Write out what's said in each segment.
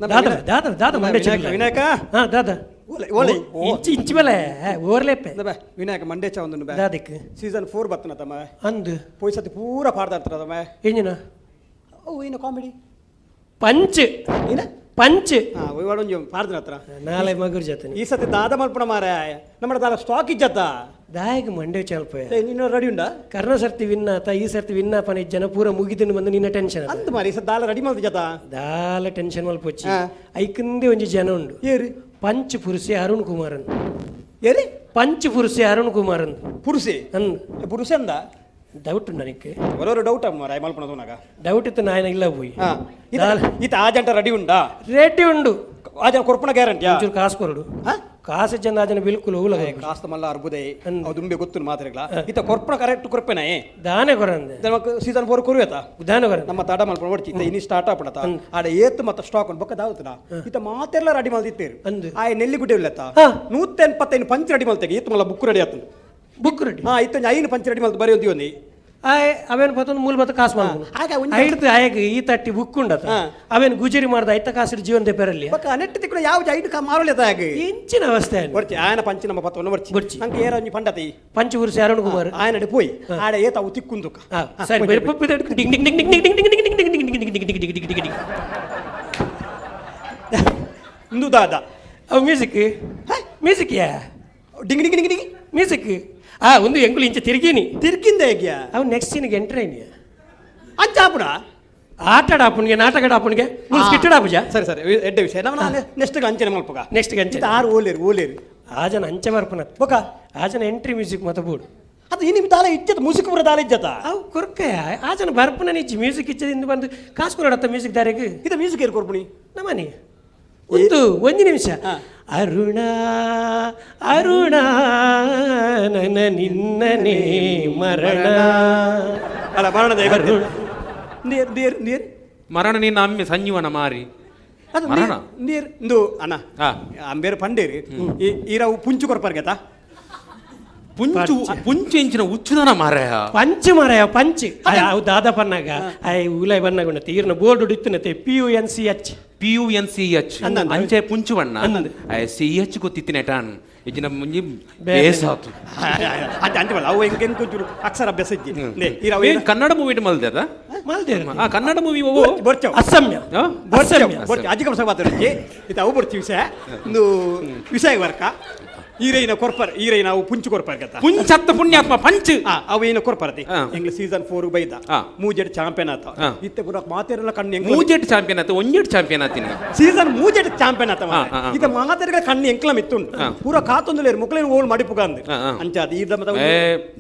ದಾದ ದಾದ ದಾದ ಮಂಡೆ ವಿನಾಯಕ ವಿನಾಯಕ ಹಾ ದಾದ ಓಲೆ ಓಲೆ ಇಂಚಿ ಇಂಚಿ ಬಲೆ ಓರ್ಲೆಪ್ಪೆ ಬೇ ವಿನಾಯಕ ಮಂಡೆ ಚಾ ಒಂದು ಬೇ ದಾದಕ್ಕೆ ಸೀಸನ್ 4 ಬತ್ತನ ತಮ್ಮ ಅಂದು ಪೊಯ್ಸತಿ ಪೂರ ಪಾಡ್ದಾಡ್ತಾರ ತಮ್ಮ ಎಂಜಿನ ಓ ಏನು ಕಾಮಿಡಿ ಪಂಚ್ ಏನ ಪಂಚ್ ಹಾ ಒಯ್ವಾಡ ಒಂಜಿ ಪಾಡ್ದಿನ ಹತ್ರ ನಾಳೆ ಮಗುರ್ ಜೊತೆ ಈ ಸತಿ ದಾದ ಮಲ್ಪಣ ಮಾರೆ ನಮ್ಮ ದಾದ ಸ್ಟಾಕ್ ಇಜ್ಜತ್ತ ದಾಯಕ ಮಂಡೆ ಚಾಲ್ಪೆ ಏ, ನೀನು ರೆಡಿ ಉಂಡಾ ಕರ್ಣ ಸರ್ತಿ ವಿನ್ ಆತ ಈ ಸರ್ತಿ ವಿನ್ ಆಪನ ಜನ ಪೂರ ಮುಗಿದಿನ ಬಂದು ನಿನ್ನ ಟೆನ್ಷನ್ ಅಂತ ಮಾರಿ ಈ ಸತಿ ದಾಲ ರೆಡಿ ಮಲ್ತ ಜತ ದಾಲ ಟೆನ್ಷನ್ ಮಲ್ಪೊಚ್ಚಿ ಹಾ. ಐಕಂದೇ ಒಂಜಿ ಜನ ಉಂಡು ಏರಿ ಪಂಚ್ ಪುರುಷೆ ಅರುಣ್ ಕುಮಾರನ್ ಏರಿ ಪಂಚ್ ಪುರುಷೆ ಅರುಣ್ ಕುಮಾರನ್ ಪುರುಷೆ ಅಂದ್ ಏ, ಪುರುಷೆ ಅಂದ ಡೌಟ್ ಉಂಡು ನನಗೆ ಒರೋರು ಡೌಟ್ ಮಾರಾಯ ಮಲ್ಪಣ ತೋನಾಗ ಡೌಟ್ ಇತ್ತು ನಾಯನ ಇಲ್ಲ ಪೋಯಿ ಹಾ ಈತ ಆ ಜಂಟ ರೆಡಿ ಉಂಡಾ ರೇಟಿ ಉಂಡು ಆ ಜನ ಕೊರ್ಪಣ ಗ್ಯಾರಂಟಿಯಾ ಒಂಚೂರು ಕಾಸು ಕೊರಡು ಹಾ? ಕಾಸು ಜನ ಆ ಜನ ಬಿಲ್ಕುಲ್ ಹೋಗಲ ಕಾಸ್ತ ಮಲ್ಲ ಅರ್ಬುದೆ ಅವು ದುಂಬೆ ಗೊತ್ತು ಮಾತ್ರೆಗಳ ಈತ ಕೊರ್ಪಣ ಕರೆಕ್ಟ್ ಕೊರ್ಪೆನ ದಾನೆ ಕೊರಂದೆ ನಮಕ್ ಸೀಸನ್ 4 ಕೊರುವೇತ ದಾನೆ ಕೊರಂದೆ ನಮ್ಮ ತಡ ಮಲ್ಪ ಹೊಡ್ಚಿ ಇತ್ತ ಇನಿ ಸ್ಟಾರ್ಟ್ ಆಪಣತ ಆಡ ಏತ್ ಮತ್ತ ಸ್ಟಾಕ್ ಬೊಕ್ಕ ದಾವತನ ಈತ ಮಾತೆಲ್ಲ ರೆಡಿ ಮಲ್ದಿತ್ತೇರು ಅಂದು. ಆಯ್ ನೆಲ್ಲಿ ಗುಡ್ಡೆ ಇಲ್ಲತ್ತ ಹಾ. 185 ಪಂಚ್ ರೆಡಿ ಮಲ್ತೆಗೆ ಈತ ಮಲ್ಲ ಬುಕ್ ರೆಡಿ ಆತನು ಬುಕ್ ರೆಡಿ ಹಾ ಇತ್ತ ಐನು ಪಂಚ್ ರೆಡಿ ಮಲ್ತ ಬರೆಯೊಂದಿ ಒಂದಿ ಆಯ್ ಅವೇನು ಪತ್ತೊಂದು ಮೂಲ ಬತ್ತ ಕಾಸು ಮಾಡ್ಬೋದು ಆಗ ಒಂಜಿ- ಐಡ್ದು ಆಯಗ್ ಈ ತಟ್ಟಿ ಬುಕ್ ಉಂಡತ ಹಾ. ಅವೇನು ಗುಜರಿ ಮಾಡ್ದ ಐತ ಕಾಸಿಡ್ ಜೀವನ ಪೆರಲ್ಲಿ ಬೊಕ್ಕ ನೆಟ್ ತಿಕ್ಕುನ ಯಾವ ಐದು ಕಾ ಮಾರೋಲೆತ ಆಗ ಇಂಚಿನ ಅವಸ್ಥೆ ಆಯ್ನು. ಬರ್ಚಿ ಆಯನ ಪಂಚ್ ನಮ್ಮ ಪತ್ತೊಂದು ಬರ್ಚಿ ಬರ್ಚಿ. ನಂಗೆ ಏರ ಒಂಜಿ ಪಂಡತಿ ಪಂಚ ಪುರುಷ ಅರುಣ್ ಕುಮಾರ್ ಆಯನಡೆ ಪೋಯ್ ಆಡ ಏತ ಅವು ತಿಕ್ಕುಂದುಕ ಹಾ, ಸರಿ ಬರಿ ಪಪ್ಪು ಇದು ding ding ding ding ding ding ding ding ding ding ding ding ding ding ding. ಇಂದು ದಾದ ಅವು ಮ್ಯೂಸಿಕ್ ಮ್ಯೂಸಿಕ್ ಯಾ ding ding ding ding music ಆ ಒಂದು ಎಂಗುಲು ಇಂಚ ತಿರುಗಿನಿ ತಿರ್ಕಿಂದ ಹೇಗ್ಯಾ ಅವು ನೆಕ್ಸ್ಟ್ ಸೀನ್ಗೆ ಎಂಟ್ರ್ ಐನಿ ಅಂಚಾಪುಣ ಆಟ ಆಪುಣಿಗೆ ನಾಟಕ ಆಪುಣಿಗೆ ಮುಲ್ ಸ್ಕಿಟ್ ಆಪುಜ ಸರಿ ಸರಿ ಎಡ್ಡೆ ವಿಷಯ ನಮ್ಮ ನೆಕ್ಸ್ಟ್ ಅಂಚನೆ ಮಲ್ಪಗ ನೆಕ್ಸ್ಟ್ ಅಂಚೆ ಈತ ಆರು ಓಲೇರು ಓಲೇರು ಆ ಜನ ಅಂಚೆ ಬರ್ಪನ ಬೊಕ ಆ ಜನ ಎಂಟ್ರಿ ಮ್ಯೂಸಿಕ್ ಮತ ಬೋಡು ಅದು ಇನಿ ದಾಲ ಇಜ್ಜತ ಮುಸುಕು ಪುರ ದಾಲ ಇಜ್ಜತ ಅವು ಕೊರ್ಕಯ ಆ ಜನ ಬರ್ಪನ ನಿಜ್ಜಿ ಮ್ಯೂಸಿಕ್ ಇಚ್ಚದಿಂದ ಬಂದು ಕಾಸು ಕೊಡತ್ತ ಮ್ಯೂಸಿಕ್ ದಾರಿಗೆ ಇದು ಮ್ಯೂಸಿಕ್ ಏರ್ ಕೊರ್ಪುಣಿ ನಮ್ಮನಿ ಒಂದು ಒಂದು ನಿಮಿಷ ಅರುಣ ಅರುಣ ನನ್ನ ನಿನ್ನನೇ ಮರಣ ಅಲ್ಲ ಮರಣದ ನೀರ್ ನೀರ್ ನೀರ್ ಮರಣ ನಿನ್ನ ಅಮ್ಮೆ ಸಂಜೀವನ ಮಾರಿ ಅದು ಮರಣ ನೀರ್ ಇಂದು ಅಣ್ಣ ಹಾ. ಅಂಬೇರು ಪಂಡೇರಿ ಈ ಈರವು ಪುಂಚು ಕೊರ್ಪರ್ಗೆತ ಪುಂಚು ಪುಂಚು ಇಂಚಿನ ಉಚ್ಚುದನ ಮಾರಾಯ ಪಂಚ್ ಮಾರಾಯ ಪಂಚ್ ಅವು ದಾದ ಪನ್ನಾಗ ಆಯ್ ಉಲಾಯ್ ಬನ್ನಾಗ ಉಂಡತೆ ಈರ್ನ board ಇತ್ತನತೆ P U N C H P U N C H ಅಂದಂದು. ಅಂಚೆ ಪುಂಚು ಬಣ್ಣ ಸಿ ಎಚ್ ಗೊತ್ತಿತ್ತಿನ ಟಾನ್ ಇಜ್ಜಿನ ಮುಂಜಿ ಬೇಸಾತು ಅಂಚೆ ಅಂಚೆ ಬಲ್ಲ ಅವು ಹೆಂಗೆ ಹೆಂಗೆ ಒಂಚೂರು ಅಕ್ಷರ ಅಭ್ಯಾಸ ಇಜ್ಜಿ ನೇ, ಈರವು ಏನ್ ಕನ್ನಡ ಮೂವಿ ಮಲ್ದೆ ಅದ ಮಲ್ದೇರು ಆ ಕನ್ನಡ ಮೂವಿ ಬೊರ್ಚವು ಅಸಮ್ಯ ಹಾ? ಅಸಮ್ಯ ಬೊರ್ಚು ಅಜ್ಜಿ ಕಮಸ ಮಾತಾಡೋಜಿ ಇದು ಅವು ಬರ್ಚಿ ವಿಷಯ ಇಂದು ವಿಷಯ ವರ್ಕ ಈರೈನ ಕೊರ್ಪರ್ ಈರೈನ ಅವು ಪುಂಚು ಕೊರ್ಪರ್ಗೆತ ಪುಂಚತ್ತ ಪುಣ್ಯಾತ್ಮ ಪಂಚ್ ಆ, ಅವು ಏನು ಕೊರ್ಪರತಿ ಹಾ. ಎಂಗ್ಲ ಸೀಸನ್ 4 ಬೈದ ಹಾ. ಮೂಜೆಡ್ ಚಾಂಪಿಯನ್ ಆತ ಹಾ. ಇತ್ತೆ ಪೂರ ಮಾತೆರೆಲ್ಲ ಕಣ್ಣು ಎಂಕ್ಲ ಮೂಜೆಟ್ ಚಾಂಪಿಯನ್ ಆತ ಒಂಜೆಟ್ ಚಾಂಪಿಯನ್ ಆತಿನ ಸೀಸನ್ ಮೂಜೆಡ್ ಚಾಂಪಿಯನ್ ಆತ ಹಾ, ಹಾ, ಹಾ. ಇತ್ತ ಮಾತೆರೆಗಳ ಕಣ್ಣು ಎಂಕ್ಲ ಮಿತ್ತುಂಡು ಪೂರ ಕಾತೊಂದುಲೇರು ಮುಕ್ಲೇನು ಓಳ್ ಮಡಿಪುಗಂದು ಹಾ, ಹಾ. ಅಂಚಾದ ಈ ದಮದ ಏ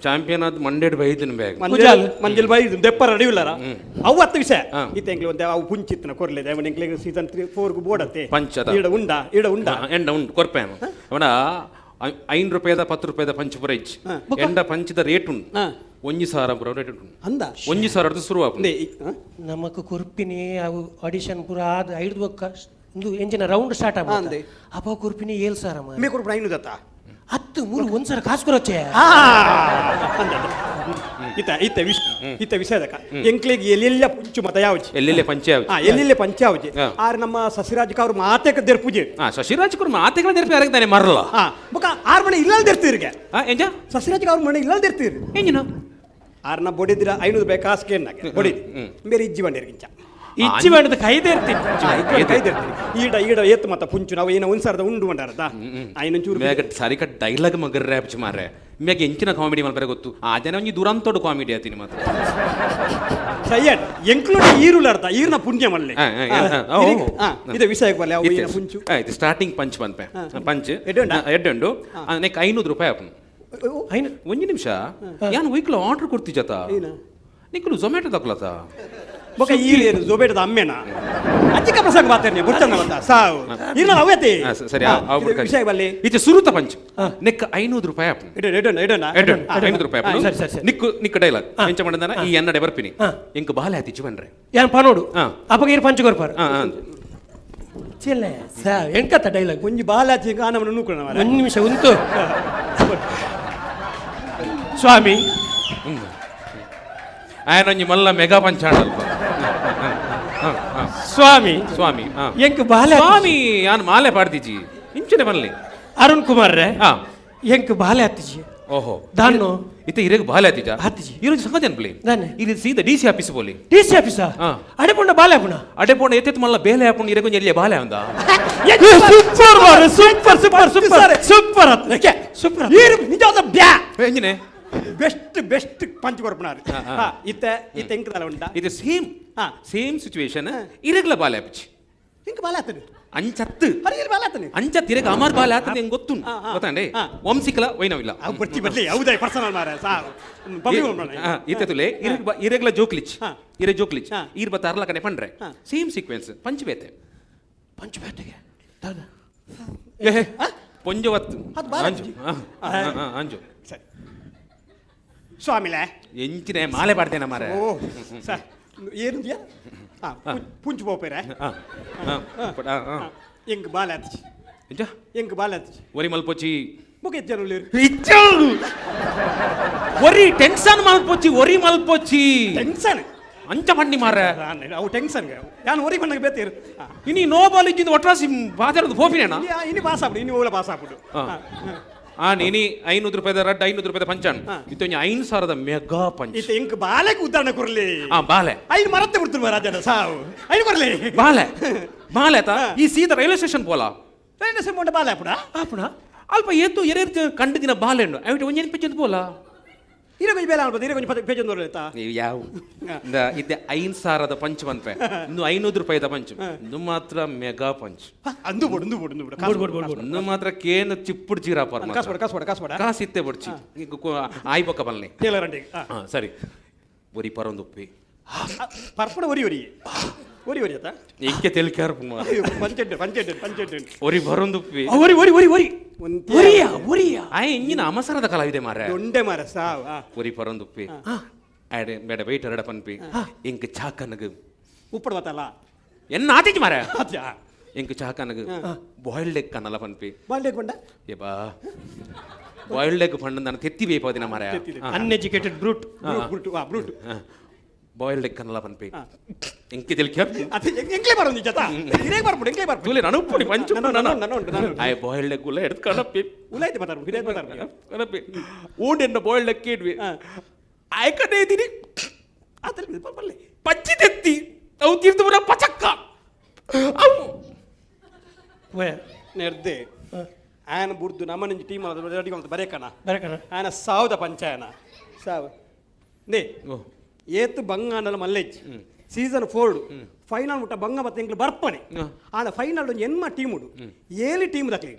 ಚಾಂಪಿಯನ್ ಆದ್ ಮಂಡೇಡ್ ಬೈದಿನ ಬ್ಯಾಗ್ ಮಂಜಲ್ ಮಂಜಲ್ ಬೈ ದೆಪ್ಪ ರೆಡಿ ಇಲ್ಲರ ಅವು ಹತ್ತು ವಿಷಯ ಹಾ. ಇತ್ತ ಎಂಕ್ಲ ಒಂದೇ ಅವು ಪುಂಚಿತ್ತನ ಕೊರ್ಲೆ ಅವನ ಎಂಕ್ಲೆ ಸೀಸನ್ 3 4 ಗು ಬೋಡತ್ತೆ ಪಂಚ್ ಅದ. ಈಡ ಉಂಡ ಈಡ ಉಂಡ ಎಂಡ ಉಂಡು ಕೊರ್ಪೇನು ಅವನ ಐನ್ ರೂಪಾಯಿದ ಪತ್ತು ರೂಪಾಯಿದ ಪಂಚ್ ಪುರ ಇಜ್ಜಿ ಎಂಡ ಪಂಚದ ರೇಟ್ ಉಂಡು ಹಾ. ಒಂಜಿ ಸಾವಿರ ಪುರ ರೇಟ್ ಉಂಟು ಅಂದ ಒಂಜಿ ಸಾವಿರ ಶುರು ಆಪುಂಡು ನೇ, ಹಾ? ನಮಕ್ ಕೊರ್ಪಿನಿ ಅವು ಆಡಿಷನ್ ಪೂರ ಆದ್ ಐದು ಬೊಕ್ಕ ಒಂದು ಎಂಜಿನ ರೌಂಡ್ ಸ್ಟಾರ್ಟ್ ಆಗ ಅಂದೆ. ಅಪ್ಪ ಕೊರ್ಪಿನಿ ಏಳು ಸಾವಿರ ಮಾರ್ರೆ. ಮೇ ಕೊರ್ಪುಣ ಐನೂರು ದತ್ತ ಹತ್ತು ಮೂರು ಒಂದ್ ಸಾವಿರ ಕಾಸು ಕೊರಚೆ ಆ, ಅಂದ ಅಂದ. ಇತ್ತ ಇತ್ತ ವಿಷ ಇತ್ತ ವಿಷಯದಕ ಎಂಕ್ಲೆಗ್ ಎಲ್ಲೆಲ್ಲ ಪುಂಚು ಮತ ಯಾವಜಿ ಎಲ್ಲೆಲ್ಲೇ ಪಂಚೆ ಆ ಎಲ್ಲೆಲ್ಲ ಪಂಚಾವಜಿ ಹಾ. ಆರ್ ನಮ್ಮ ಸಸಿರಾಜ್ ಅವ್ರು ಮಾತೆಕ ದೆರ್ಪುಜೆ ಹಾ ಶಶಿರಾಜ್ ಕುರ್ಮ ಆತೆಗಳ ದೆರ್ಪಿ ಯಾರಿಗೆ ಮರಲ ಆ ಬೊಕ ಆರ್ ಮನೆ ಇಲ್ಲ ದೆರ್ತೀರಿಗೆ ಹಾ ಎಂಜ ಸಸಿರಾಜ್ ಅವ್ರ ಮನೆ ಇಲ್ಲ ದೆರ್ತೀರಿ ಎಂಜಿನ ಆರ್ನ ಬೊಡಿದ್ರ 500 ರೂಪಾಯಿ ಕಾಸು ಕೇನ್ನಾಗೆ ಬೊಡಿದಿ ಬೇರೆ ಇಜ್ಜಿ ಬಂಡಿರ್ಗಿಂಚ ಇಚ್ಚಿ ಮಾಡಿದ ಕೈದೇ ಇರ್ತೀನಿ ಕೈದಿರ್ತೀರಿ ಈಡ ಈಡ ಏತ್ ಮತ್ತ ಪುಂಚು ನಾವು ಏನೋ ಒಂದ್ ಸಾವಿರದ ಉಂಡು ಬಂಡಾರದ ಐನೊಂಚೂರು ಮೇಗ ಸರಿಕ ಡೈಲಾಗ್ ಮಗರ್ ರ್ಯಾಪ್ ಮಾರ್ರೆ ಮೇಗ ಎಂಚಿನ ಕಾಮಿಡಿ ಮಲ್ಪರೆ ಗೊತ್ತು ಆ ಜನ ಒಂಜಿ ದುರಂತೋಡು ಕಾಮಿಡಿ ಆತೀನಿ ಮಾತ್ರ ಸಯ್ಯಡ್ ಎಂಕ್ಲೋಡ ಈರುಲಾರ್ದ ಈರ್ನ ಪುಣ್ಯ ಮಲ್ಲೆ ಹಾ, ಹಾ, ಹಾ, ಹಾ, ಓ. ಇದು ವಿಷಯಕ್ಕೆ ಬಲ್ಲೆ ಅವು ಏನ ಪುಂಚು ಇದು ಸ್ಟಾರ್ಟಿಂಗ್ ಪಂಚ್ ಬಂದ್ಪೆ ಪಂಚ್ ಎಡ್ಡೆ ಉಂಡಾ? ಎಡ್ಡೆ ಉಂಡು ನೆಕ್ 500 ರೂಪಾಯಿ ಆಪುಂಡು ಐನು ಒಂಜಿ ನಿಮಿಷ ಯಾನ್ ಒಯ್ಕ್ಲ ಆರ್ಡರ್ ಕೊಡ್ತಿಜತ ಏನ? ನಿಕ್ಕಲು ಝೊಮ್ಯಾಟೊ ತಕೊಲತ ಬೊಕ ಈರೇನು ಜೊಬೇಟದ ಅಮ್ಮೆನ ಅಜ್ಜಿಕ ಪ್ರಸಂಗ ಮಾತಾಡ್ನಿ ಬುಡ್ಚಂದ ಮತ್ತ ಸಾವು ಇರ್ನ ಅವತೆ ಸರಿ ವಿಷಯ ಬಲ್ಲೆ ಇದು ಸುರುತ ಪಂಚ್ ನೆಕ್ 500 ರೂಪಾಯಿ ಆಪುಂಡು ಇಡ ಇಡೋಣ ಇಡೋಣ ಎಡ್ಡೆ ಉಂಡು, 500 ರೂಪಾಯಿ ಆಪುಂಡು. ಸರಿ, ಸರಿ, ಸರಿ. ನಿಕ್ಕು ನಿಕ್ಕು ಡೈಲಾಗ್ ಎಂಚ ಮಾಡಂದನ ಈ ಎನ್ನಡೆ ಬರ್ಪಿನಿ ಹಾ. ಎಂಕ್ ಬಾಲೆ ಆತಿಚ್ಚು ಬನ್ರೆ ಯಾನ್ ಪನೋಡು ಹಾ. ಅಪ್ಪಗೆ ಇರು ಪಂಚ್ ಕೊರ್ಪಾರು ಹಾ ಹಾ ಚೆಲ್ಲೆ ಸಾ ಎಂಕತ್ತ ಡೈಲಾಗ್ ಒಂಜಿ ಬಾಲಾಚಿ ಆನಮನ ನೂಕುಣ ಮಾರ್ರೆ. ಒಂದು ನಿಮಿಷ ಉಂಟು ಸ್ವಾಮಿ ಆಯನೊಂಜಿ ಮಲ್ಲ ಮೆಗಾ ಪಂಚಾಂಡ ಅಲ್ಪ ಸ್ವಾಮಿ. ಸ್ವಾಮಿ. ಎಂಕ್ ಬಾಲೆ. ಸ್ವಾಮಿ, ಯಾನ್ ಮಾಲೆ ಪಾಡ್ದಿಜಿ ಇಂಚಿನ ಬನ್ಲಿ. ಅರುಣ್ ಕುಮಾರ್ ರೇ. ಎಂಕ್ ಬಾಲೆ ಆತಿಜಿ. ಓಹೋ. ದಾನ್ನು? ಇತ್ತೆ ಇರೆಗ್ ಬಾಲೆ ಆತಿಜ? ಆತಿಜಿ. ಇರೋಜ್ ಸಂಗತಿ ಅನ್ಪ್ಲಿ. ದಾನೆ? ಇಲ್ಲಿ ಸೀದಾ D C office ಪೋಲಿ. ಡಿ ಸಿ ಆಫೀಸಾ? ಹಾ. ಅಡೆ ಪುಂಡ ಬಾಲೆ ಆಪುಣ? ಅಡೆ ಪೋಣ ಎತ್ತೆತ್ ಮಲ್ಲ ಬೇಲೆ ಆಪುಂಡು, ಇರೆಗೊಂಜಿ ಎಲ್ಲಿಯ ಬಾಲೆ ಅಂದ. ಸೂಪರ್ ಮಾರ್ರೆ, super super super super ಆತ್, ಸೂಪರ್. ಈರು ನಿಜವಾದ ಬ್ಯಾ. ಎಂಜಿನೆ? Best best punch ಕೊರ್ಪುನಾರು. ಇತ್ತೆ ಇತ್ತೆ ಎಂಕ್ ದಾಲ ಉಂಟಾ? ಇದು same. Same situation, ಇರೆಗ್ಲ ಬಾಲೆ ಆಪಿಚಿ. ಎಂಕ್ ಬಾಲೆ ಆತನು. ಅಂಚತ್ತು. ಹರಿಯರ್ ಬಾಲೆ ಆತನು. ಅಂಚತ್ ಇರೆಗ್ ಅಮರ್ ಬಾಲೆ ಆತನ ಹೆಂಗ್ ಗೊತ್ತುಂಡು. ಗೊತ್ತಾಂಡೆ? ವಂಶಿಕಲ ವೈನವಿಲ್ಲ. ಅವು ಬರ್ತಿ ಬರ್ಲಿ ಯಾವುದೇ ಪರ್ಸನಲ್ ಮಾರ ಸಾ ಪಬ್ಲಿಕ್. ಇತ್ತೆ ತುಲೆ ಇರೆಗ್ ಇರೆಗ್ಲ ಜೋಕ್ಲಿಚ್. ಇರೆ ಜೋಕ್ಲಿಚ್. ಈರ್ ಬತ್ತ ಅರ್ಲ ಕನೆ ಪಂಡ್ರೆ. Same sequence punch ಬೇತೆ. ಪಂಚ್ ಬೇತೆಗೆ ದಾದ? ಪೊಂಜವತ್ತು. ಅದು ಬಾಲ. ಅಂಜು. ಅಂಜು. ಸರಿ ಸ್ವಾಮಿಲೆ. ಎಂಚಿನ ಮಾಲೆ ಪಾಡ್ತೇನೆ ಮಾರೆ. ಓ ಸರ್, ಏನು ಹಾ ಪುಂಚು ಪೋಪೇರೆ. ಎಂಕ್ ಬಾಲೆ ಆತಿಚಿ. ಎಂಚ? ಎಂಕ್ ಬಾಲೆ ಆತಿಚಿ. ಒರಿ ಮಲ್ಪೊಚ್ಚಿ. ಬೊಕ ಎತ್ ಜನ ಉಲ್ಲೇರು? ಒರಿ ಟೆನ್ಷನ್ ಮಲ್ಪೊಚ್ಚಿ, ಒರಿ ಮಲ್ಪೊಚ್ಚಿ. ಟೆನ್ಷನ್. ಅಂಚ ಪಂಡಿ ಮಾರ. ಅವು ಟೆನ್ಷನ್, ಯಾನ್ ಒರಿ ಬಣ್ಣಗೆ ಬೇತೇರು. ಇನಿ ನೋ ಬಾಲ್ ಇಜ್ಜಿಂದ ಒಟ್ರಾಸಿ ಬಾಜಾರದ ಪೋಪಿನೇನಾ? ಇನಿ ಪಾಸ್ ಆಪುಡು, ಇನಿ ಓಲ ಪಾಸ್ ಆಪುಡು. ಆ ನೀನಿ 500 ರೂಪಾಯಿದ ರಡ್ಡ್ 500 ರೂಪಾಯಿದ ಪಂಚಾಣ್. ಇತ್ತೊಂಜಿ 5000ದ ಮೆಗಾ ಪಂಚ್. ಇತ್ತೆ ಎಂಕ್ ಬಾಲೆಗ್ ಉದಾಹರಣೆ ಕೊರ್ಲಿ. ಆ ಬಾಲೆ. ಐನ್ ಮರತ್ತೆ ಬಿಡ್తుರು ರಾಜನ ಸಾವು ಐನ್ ಕೊರ್ಲಿ. ಬಾಲೆ ಬಾಲೆ ಆತ. ಈ ಸೀದಾ ರೈಲ್ವೆ ಸ್ಟೇಷನ್ ಪೋಲಾ. ರೈಲ್ವೆ ಸ್ಟೇಷನ್ ಪೋಂಡ ಬಾಲೆ ಆಪುಡ? ಆಪುಣ. ಅಲ್ಪ ಏತು ಎರೇರ್ ಕಂಡು ದಿನ ಬಾಲೆ ಉಂಡು ಅವಿಟ ಒಂಜಿ ನೆನಪಿಚ್ಚಂದು ಪೋಲಾ. ಇರ ಕೊಂಚ ಬೇಲೆ ಅನ್ಬೋದು, ಇರ ಕೊಂಚ ಪೇಜೊಂದು ಆಯ್ತಾ? ನೀವು ಯಾವ ಇದ್ದೆ 5000ದ ಪಂಚ್ ಮನ್ಪೆ, ಇನ್ನು 500 ರೂಪಾಯಿದ ಪಂಚ್, ಇನ್ನು ಮಾತ್ರ ಮೆಗಾ ಪಂಚ್. ಅಂದು ಬೋಡು, ಅಂದು ಬೋಡು, ಅಂದು ಬೋಡು. ಬೋಡು, ಬೋಡು, ಬೋಡು, ಬೋಡು. ಇನ್ನು ಮಾತ್ರ ಕೇನ ಚಿಪ್ಪುಡು ಚೀರಾಪರ್. ಕಾಸು ಬೋಡ, ಕಾಸು ಬೋಡ, ಕಾಸು ಬೋಡ. ಕಾಸು ಇತ್ತೆ ಬೊಡ್ಚಿ, ಆಯ್ ಬೊಕ್ಕ ಬಲ್ನೆ. ಟೇಲರ್ ಅಂಡಿ. ಹಾ ಸರಿ, ಒರಿ ಪರೊಂದುಪ್ಪಿ. ಪರ್ಪಡ ಒರಿ ಒರಿ ಒರಿ ಒರಿ ಆತ. ಎಂಕೆ ತೆಲಿಕಾರ್. ಪಂಚೆಡ್ಡು ಪಂಚೆಡ್ಡು ಪಂಚೆಡ್ಡು. ಒರಿ ಬರೊಂದುಪ್ಪಿ. ಒರಿ ಒರಿ ಒರಿ ಒರಿ. ಒಂತೆ. ಒರಿಯ ಒರಿಯ. ಆಯ್ ಇಂಜಿನ ಅಮಸರದ ಕಲಾವಿದೆ ಮಾರೆ. ದೊಂಡೆ ಮಾರ ಸಾವ್. ಒರಿ ಪರೊಂದುಪ್ಪಿ ಆಡೆ ಬೇಡ ವೆಯ್ಟ್ ಎರಡ ಪನ್ಪಿ ಎಂಕ್ ಚಾಕನಗ್. ಉಪ್ಪಡು ಬತ್ತಲ್ಲ. ಎನ್ನ ಆತಿಜಿ ಮಾರೆ. ಅತ್ಯಾ. ಎಂಕ್ ಚಾಕನಗ್ ಬಾಯ್ಲ್ಡ್ ಎಗ್ ಕನ್ನಲ ಪನ್ಪಿ. ಬಾಲ್ಡೆ ಕೊಂಡ. ಏಬಾ ಬಾಯ್ಲ್ಡ್ ಎಗ್ ಪಂಡ ನಾನು ತೆತ್ತಿ ಬೇಪದಿನ ಮಾರೆ. Uneducated brute. Brute ವಾ brute. Boiled egg ಕನ್ನಲ ಪನ್ಪಿ ಎಂಕೆ ತೆಲಿಕೆ. ಅದು ಎಂಕ್ಲೆ ಬರೋದು ಜತ ಇರೇ ಬರ್ಬಿಡು, ಎಂಕ್ಲೆ ಬರ್ಬಿಡು. ತುಲೆ ನಾನು ಉಪ್ಪುಡಿ ಪಂಚು. ನನ್ನ ನನ್ನ ಉಂಟು ನಾನು. ಆಯ್ ಬಾಯ್ಲ್ಡ್ ಎಗ್ ಉಲ್ಲ ಎಡ್ದು ಕಣಪ್ಪಿ. ಉಲಾಯ್ತು ಮಾತಾಡ್ಬಿಡು, ಹಿರಿಯ ಮಾತಾಡ್ಬಿಡು. ಕಣಪ್ಪಿ ಓಡೆನ್ನ ಬಾಯ್ಲ್ಡ್ ಎಗ್ ಕೇಡ್ವಿ ಆಯ್ ಕಡೆ ಇದ್ದೀನಿ. ಆತಲ್ಲಿ ಬರಲಿ. ಪಚ್ಚಿ ತೆತ್ತಿ ಅವು ತೀರ್ತು ಬರ ಪಚಕ್ಕ ಅವು. ನೆರ್ದೆ ಆಯನ ಬುಡ್ದು ನಮ್ಮನಿಂಜಿ ಟೀಮ್ ರೆಡಿ ಅಂತ ಬರೇಕಣ. ಬರಕಣ. ಆಯನ ಸಾವ್ದ ಪಂಚಾಯನ ಸಾವ್ ನೇ. ಏತ್ ಬಂಗಾನಲ ಮಲ್ಲೇಜ್ ಸೀಸನ್ 4 ಫೈನಲ್ ಮುಟ್ಟ ಬಂಗ ಮತ್ತೆ ಎಂಕ್ಲು ಬರ್ಪನೆ. ಆಂಡ ಫೈನಲ್ ಒಂಜಿ ಎನ್ಮ ಟೀಮ್ ಉಡು ಏಳು ಟೀಮ್ ದಕ್ಲಿ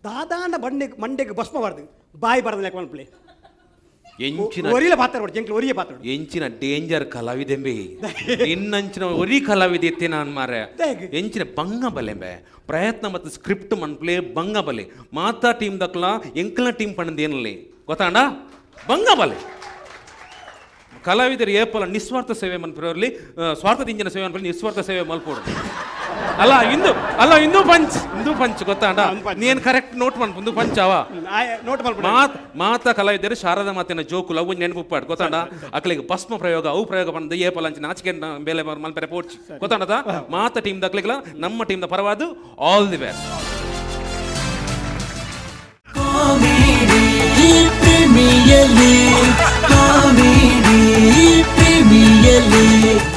ದಾದಾಂಡ ಬಂಡೆಗ್ ಮಂಡೆಗ್ ಭಸ್ಮ ಬಾರ್ದು ಬಾಯಿ ಬರದ ಲೆಕ್ಕ ಮನ್ಪ್ಲೆ. ಎಂಚಿನ ಒರಿಲ ಪಾತ್ರ ಕೊಡು, ಎಂಕ್ಲು ಒರಿಯ ಪಾತ್ರ ಕೊಡು. ಎಂಚಿನ ಡೇಂಜರ್ ಕಲಾವಿದೆಂಬಿ, ನಿನ್ನಂಚಿನ ಒರಿ ಕಲಾವಿದೆ ಎತ್ತೆ ನಾನು ಮಾರೆ. ದಾಯೆಗ್? ಎಂಚಿನ ಬಂಗ ಬಲೆಂಬೆ ಪ್ರಯತ್ನ ಮತ್ತು ಸ್ಕ್ರಿಪ್ಟ್ ಮನ್ಪ್ಲೆ ಬಂಗ ಬಲೆ ಮಾತಾ ಟೀಮ್ ದಕ್ಲ ಎಂಕ್ಲ ಟೀಮ್ ಪಣಂದು ಏನಲ್ಲಿ ಗೊತ್ತಾಂಡ ಬಂಗ ಬಲೆ ಕಲಾವಿದರು ಏಪಲ ನಿಸ್ವಾರ್ಥ ಸೇವೆ ಮನ್ಪಿರೋರ್ಲಿ ಸ್ವಾರ್ಥದ ಇಂಜಿನ ಸೇವೆ ಮನ್ಪಲ್ಲಿ ನಿಸ್ವಾರ್ಥ ಸೇವೆ ಮಲ್ಪೋಡು ಅಲ್ಲ ಇಂದು ಅಲ್ಲ ಇಂದು ಪಂಚ್, ಇಂದು ಪಂಚ್ ಗೊತ್ತಾಂಡ? ಅಂದು ಪಂಚ್. ನೀನು ಕರೆಕ್ಟ್ ನೋಟ್ ಮನ್ಪು, ಇಂದು ಪಂಚ್ ಅವ. ನೋಟ್ ಮಲ್ಪಡು. ಮಾತ್ ಮಾತಾ ಕಲಾವಿದರು ಶಾರದಾ ಮಾತಿನ ಜೋಕು ಲವ್ ನೆನಪುಪ್ಪಾಡು ಗೊತ್ತಾಂಡ? ಅಕ್ಲಿಗೆ ಭಸ್ಮ ಪ್ರಯೋಗ ಅವು ಪ್ರಯೋಗ ಬಂದ ಏಪಲ ಅಂಚಿನ ನಾಚಿಕೆ ಬೇಲೆ ಮಲ್ಪೆರೆ ಪೋಡ್ಚಿ ಗೊತ್ತಾಂಡದ? ಮಾತ ಟೀಮ್ ದಕ್ಲಿಗ್ಲ ನಮ್ಮ team the ಪರವಾದು all the best. Comedy Premier League, Comedy Premier League.